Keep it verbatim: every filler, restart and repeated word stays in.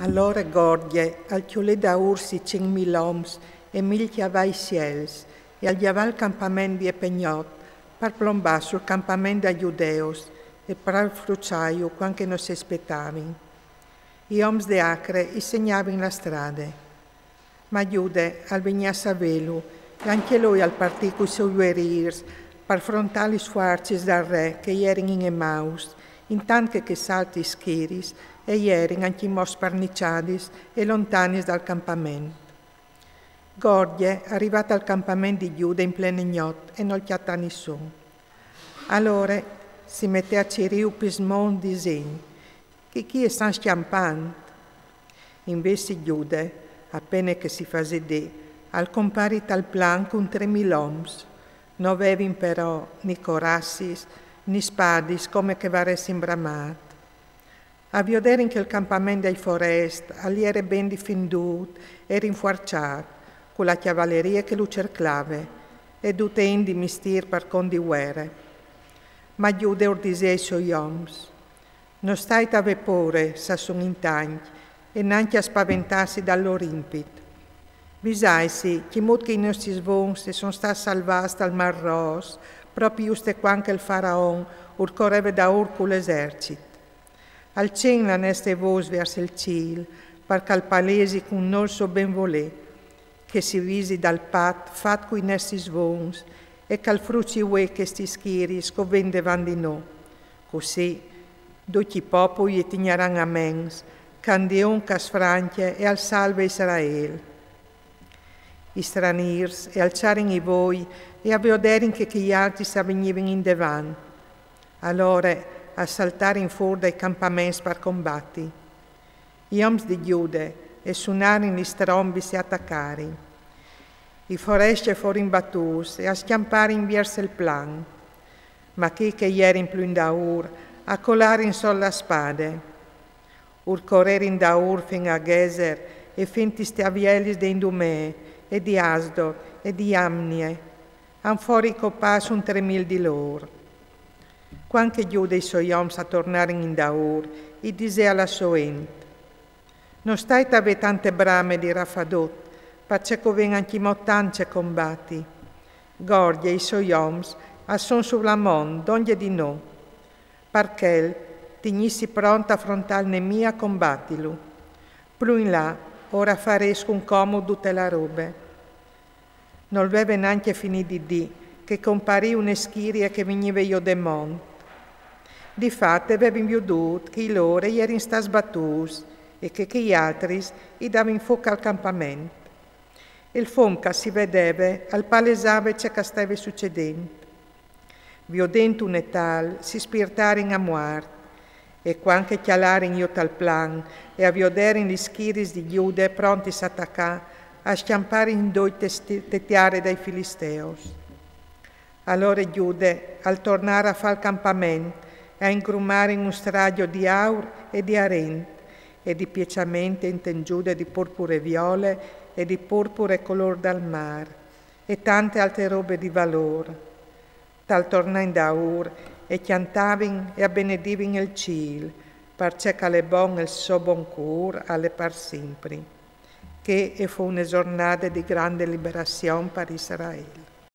Alore Gordie al cjolì daûr si cinc mil oms e mil cjavai sielçs e al gjavà il campament vie pe gnot par plombâ sul campament dai Judeus e par fruçâju cuant che no si spietavin. I oms de Acre i segnavin la strade. Ma Jude al vignì a savêlu e ancje lui al partì cui siei guerîrs par frontâ lis fuarcis dal re che a jerin in Emaus, intant che chês altris schiris a jerin ancjemò sparniçadis e lontanis dal campament. Gordie al rivà tal campament di Jude in plene gnot e nol cjatà nissun. Alore si metè a cirîju pes monts disint: «Chi chi a stan scjampant?» Invezit Jude, a pene che si fasè dì, al comparì tal plan cun trê mil oms. No vevin però ni corassis ni spadis come che varessin bramât. A vioderin che il campament dai forest al jere ben difindût e rinfuarçât, cu la cjavalerie che lu cerclave, e dute int di mistîr par cont di vuere. Ma Jude ur disè ai siei oms: «No stait a vê pôre se a son in tancj, e nancje a spaventâsi dal lôr impit. Visaitsi, cjimût che i nestris vons a son stâts salvâts dal Mâr Ros, propit juste cuant che il faraon ur coreve daûr cul esercit. Alcìn la nestre vôs viers il cîl, par che al palesi cun nô il so benvolê, che si visi dal pat fat cui nestris vons e che al fruci vuê chestis schiris che a ven devant di nô. Cussì ducj i popui i tignaran a ments, cant di un che al sfrancje e al salve Israel.» I stranîrs a alçarin i voi e a vioderin che chei altris a vignivin indevant. Alore a saltarin fûr dai campaments par combati. I oms di Jude a sunarin lis trombis e a tacarin. I foresti a forin batûts e a scjamparin viers il plan. Ma chei che a jerin plui indaûr a colarin sot la spade. Ur corerin daûr fin a Gheser e fin tis tiavielis de Idumee e di Asdod e di Jamnie. A forin copâts un trê mil di lôr. Cuant che Jude e i siei oms a tornarin indaûr, i disè a la sô int: «No stait a vê tante brame di rafadut, parcè che a ven ancjemò tant ce combati. Gordie e i siei oms a son sul mont, dongje di nô. Par chel, tignitsi pront a frontâ il nemì e a combatilu. Plui in là, ur farês cun comut dute la robe.» Nol veve nancje finît di dî che a comparì une schirie che vignive jù de mont. Di fat a vevin viodût che i lôr a jerin stâts batûts e che chei altris i davin fûc al campament. Il fum che si vedeve al palesave ce che al steve sucedint. Viodint une tâl, si spirtarin a muart, e cuant che a cjalarin jù tal plan e a vioderin lis schiris di Jude prontis a tacâ, a scjamparin inducj te tiare dai Filisteus. Alore Jude al tornà a fâ il campament e a ingrumâ un strajo di aur e di arint e di piaçaments in tenzude di purpure viole e di purpure colôr dal mâr e tante altre robe di valôr. Tal tornà indaûr a cjantavin e a benedivin il cîl, parcè che al è bon il so bon cûr, al è par simpri. Chê e fo une zornade di grande liberazion par Israel.